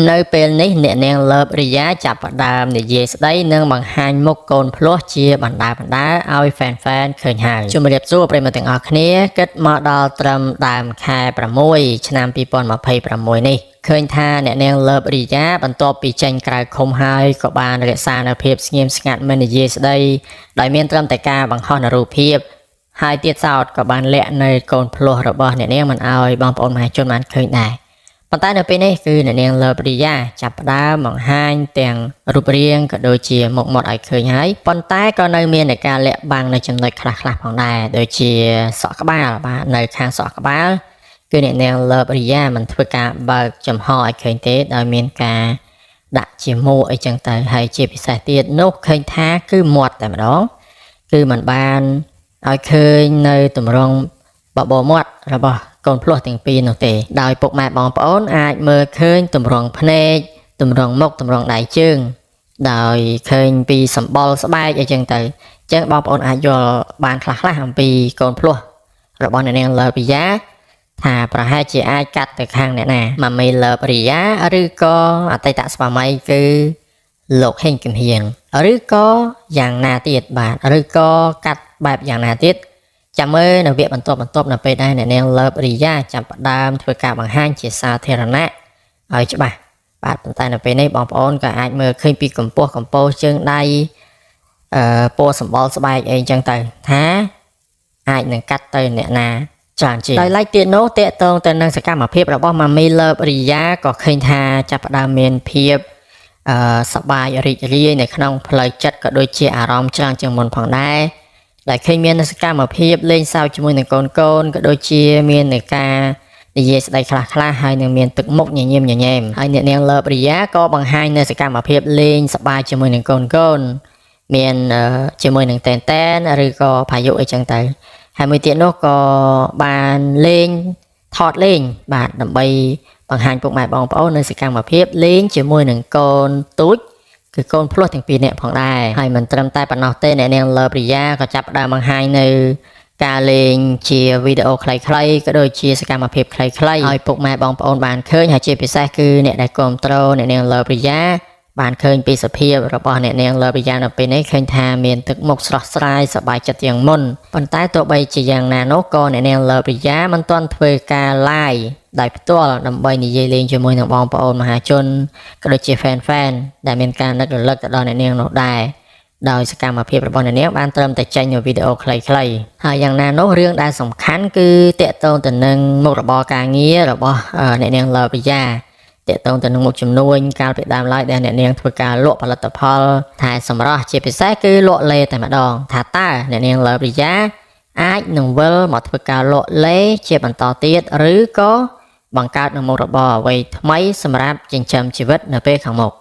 នៅពេលនេះអ្នកនាងលើបរិយាចាប់ផ្ដើមនិយាយស្ដីនិងបង្ហាញមុខកូនភ្លោះជាបណ្ដើបណ្ដើឲ្យ fan fan ឃើញហើយជំរាបសួរប្រិយមិត្តទាំងអស់គ្នាគិតមកដល់ត្រឹមដើមខែ6ឆ្នាំ2026នេះឃើញថាអ្នកនាងលើបរិយាបន្ទាប់ពីចេញក្រៅឃុំហើយក៏បានរក្សានូវភាពស្ងៀមស្ងាត់មិននិយាយស្ដីដោយមានត្រឹមតែការបង្ហោះនូវរូបភាពហើយទៀតសោតក៏បានលាក់នៅកូនភ្លោះរបស់អ្នកនាងមិនឲ្យបងប្អូនមហាជនបានឃើញដែរ ប៉ុន្តែនៅពេលនេះគឺអ្នកនាងលើបរិយាចាប់ផ្ដើមបង្ហាញទាំងរូបរាងក៏ដូចជាមុខមាត់ឲ្យឃើញហើយប៉ុន្តែក៏នៅមាននៃការលាក់បាំងនៅចំណុចខ្លះៗផងដែរដូចជាសក់ក្បាលបាទនៅខាងសក់ក្បាលគឺអ្នកនាងលើបរិយាមិនធ្វើការបើកចំហឲ្យឃើញទេដោយមានការដាក់ជាមួកអីចឹងទៅហើយជាពិសេសទៀតនោះឃើញថាគឺមាត់តែម្ដងគឺมันបានឲ្យឃើញនៅទម្រង់បបរមាត់របស់កូនភ្លោះទាំងពីរនោះទេដោយពុកម៉ែបងប្អូនអាចមើលឃើញទម្រង់ភ្នែកទម្រង់មុខទម្រង់ដៃជើងដោយឃើញពីសម្បុរស្បែកអីចឹងទៅអញ្ចឹងបងប្អូនអាចយល់បានខ្លះៗអំពីកូនភ្លោះរបស់អ្នកនាងលើពីយ៉ាថាប្រហែលជាអាចកាត់ទៅខាងអ្នកណាម៉ាមីលើបរិយាឬក៏អតីតស្វាមីគឺលោកហេងគឹមហៀងឬក៏យ៉ាងណាទៀតបាទឬក៏កាត់បែបយ៉ាងណាទៀត ចាំមើលនៅវគ្គបន្ទាប់បន្ទាប់នៅពេលដែលអ្នកនាងលើបរិយាចាប់ផ្ដើមធ្វើការបង្ហាញជាសាធារណៈឲ្យច្បាស់បាទប៉ុន្តែនៅពេលនេះបងប្អូនក៏អាចមើលឃើញពីកម្ពស់កម្ពស់ជើងដៃអឺពណ៌សម្បុរស្បែកអីចឹងទៅថាអាចនឹងកាត់ទៅអ្នកណាច្រើនជាងដោយឡែកទៀតនោះតកតងទៅនឹងសកម្មភាពរបស់ម៉ាមីលើបរិយាក៏ឃើញថាចាប់ផ្ដើមមានភាពអឺសប្បាយរីករាយនៅក្នុងផ្លូវចិត្តក៏ដូចជាអារម្មណ៍ច្រើនជាងមុនផងដែរ ដែលឃើញមានសកម្មភាពលេងសើចជាមួយនឹងកូនកូនក៏ដូចជាមាននៃការនិយាយស្ដីខ្លះខ្លះៗហើយនឹងមានទឹកមុខញញឹមញញែមហើយអ្នកនាងលើបរិយាក៏បង្ហាញនៅសកម្មភាពលេងសប្បាយជាមួយនឹងកូនកូនមានជាមួយនឹងតែនតែនឬក៏ផាយុអីចឹងទៅហើយមួយទៀតនោះក៏បានលេងថតលេងបាទដើម្បីបង្ហាញពុកម៉ែបងប្អូននៅសកម្មភាពលេងជាមួយនឹងកូនទូច គឺកូនភ្លោះទាំងពីរនាក់ផងដែរហើយមិនត្រឹមតែប៉ុណ្ណោះទេអ្នកនាងលើបរិយាក៏ចាប់ផ្ដើមបង្ហាញនៅការលេងជាវីដេអូខ្លីៗក៏ដូចជាសកម្មភាពខ្លីៗឲ្យពុកម៉ែបងប្អូនបានឃើញហើយជាពិសេសគឺអ្នកដែលគ្រប់គ្រងអ្នកនាងលើបរិយាបានឃើញពីសភាពរបស់អ្នកនាងលើបរិយានៅពេលនេះឃើញថាមានទឹកមុខស្រស់ស្រាយសប្បាយចិត្តជាងមុនប៉ុន្តែទោះបីជាយ៉ាងណានោះក៏អ្នកនាងលើបរិយាមិនទាន់ធ្វើការ live ដោយផ្ទាល់ដើម្បីនិយាយលេងជាមួយនឹងបងប្អូនមហាជន ក៏ដូចជា fan fan ដែលមានការនឹករលឹកទៅដល់អ្នកនាងនោះដែរដោយសកម្មភាពរបស់អ្នកនាងបានត្រឹមតែចេញនៅវីដេអូខ្លីៗហើយយ៉ាងណានោះរឿងដែលសំខាន់គឺតាក់ទងទៅនឹងមុខរបរការងាររបស់អ្នកនាងលើវិយាតាក់ទងទៅនឹងមុខជំនួញកាលពីដើមឡើយដែលអ្នកនាងធ្វើការលក់ផលិតផលថែសម្រស់ជាពិសេសគឺលក់លេតែម្ដងថាតើអ្នកនាងលើវិយាអាចនឹងវិលមកធ្វើការលក់លេជាបន្តទៀតឬក៏បង្កើតនូវមុខរបរអ្វីថ្មីសម្រាប់ចិញ្ចឹមជីវិតនៅពេលខាងមុខ។